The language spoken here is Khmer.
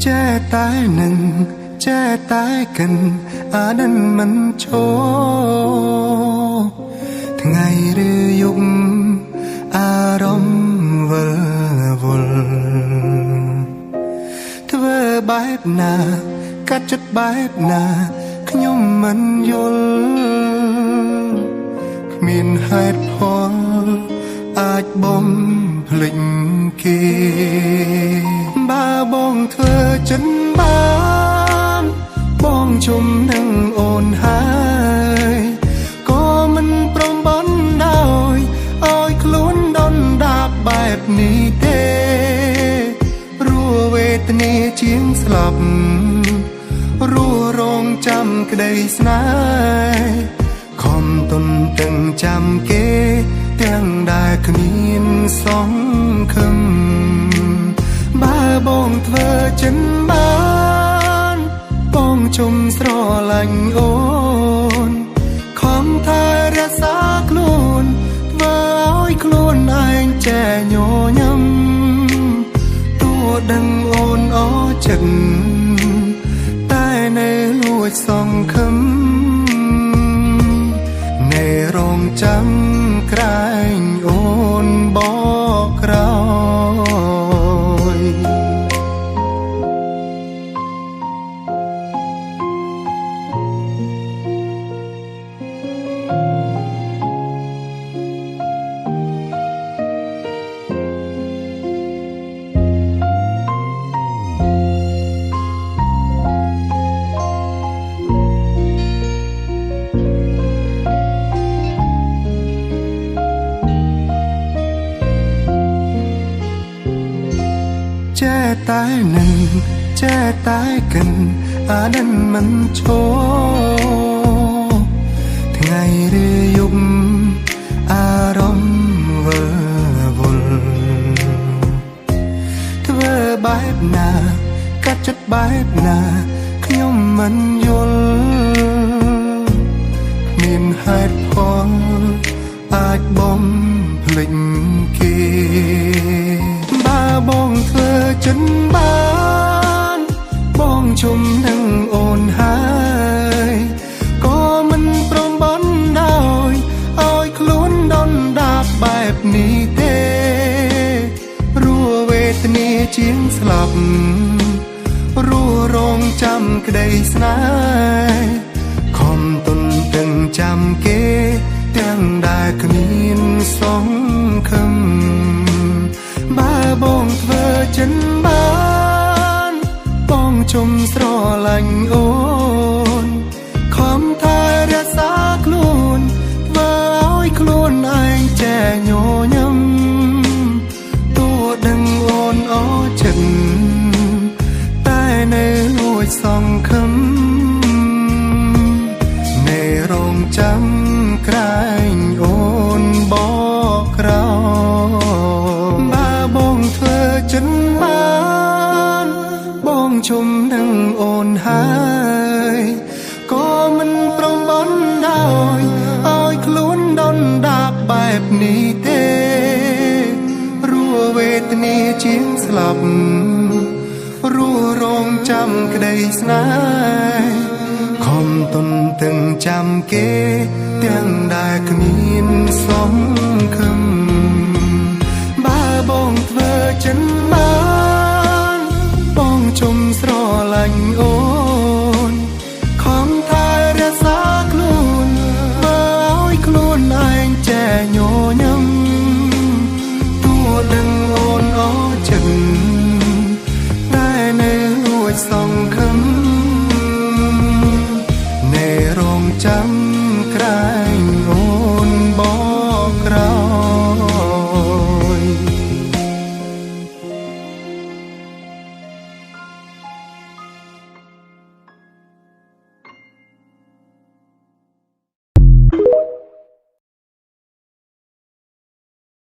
ចេះតែនឹងចេះតែកិនអានឹងមិនឈរថ្ងៃឬយប់អារម្មណ៍វិលវល់ធ្វើបែបណាកាត់ចិត្តបែបណាខ្ញុំមិនយល់គ្មានហេតុផលអាចបំភ្លេចគេបើបងធ្វើចិនបានបងជុំនឹងអូនហើយក៏មិនព្រមបណ្ដោយឲ្យខ្លួនដុនដាបបែបនេះទេរស់វេទនាជាងស្លាប់រស់រងចាំក្តីស្នេហ៍ខំទន្ទឹងចាំគេទាំងដែលគ្មានសង្ឃឹមបើបងធ្វើចិនបានបងជុំស្រឡាញ់អូនខំថែរក្សាខ្លួនធ្វើឲ្យខ្លួនឯងចែញញឹមតួដឹងអូនអចិត្តតែនៅលួចសង្ឃឹមនៅរងចាំក្រែងអូនបកក្រោយចេះតែនឹងចេះតែកិនអានឹងមិនឈរថ្ងៃឬយប់អារម្មណ៍វិលវល់ធ្វើបែបណាកាត់ចិត្តបែបណាខ្ញុំមិនយល់គ្មានហេតុផលអាចបំភ្លេចគេបើបងធ្វើចិនបានបងជុំនឹងអូនហើយក៏មិនព្រមបណ្ដោយឲ្យខ្លួនដុនដាបបែបនេះទេរស់វេទនាជាងស្លាប់រស់រងចាំក្តីស្នេហ៍ខំទន្ទឹងចាំគេទាំងដែលគ្មានសង្ឃឹមបើបងធ្វើចិនបានបងជុំស្រឡាញ់អូនខំថែរក្សាខ្លួនធ្វើឲ្យខ្លួនឯងចែញញឹមតួដឹងអូនអចិត្តតែនៅលួចសង្ឃឹមនៅរងចាំក្រែងអូនបកក្រោយបើបងធ្វើចិនបានបងជុំនឹងអូនហើយក៏មិនព្រមបណ្ដោយឲ្យខ្លួនដុនដាបបែបនេះទេរស់វេទនាជាងស្លាប់រស់រងចាំក្តីស្នេហ៍ខំទន្ទឹងចាំគេទាំងដែលគ្មានសង្ឃឹមបើបងធ្វើចិនបានបងជុំស្រឡាញ់អូនខំថែរក្សាខ្លួនធ្វើឲ្យខ្លួនឯងចែញញឹមតួដឹងអូនអចិត្តតែនៅលួចសង្ឃឹម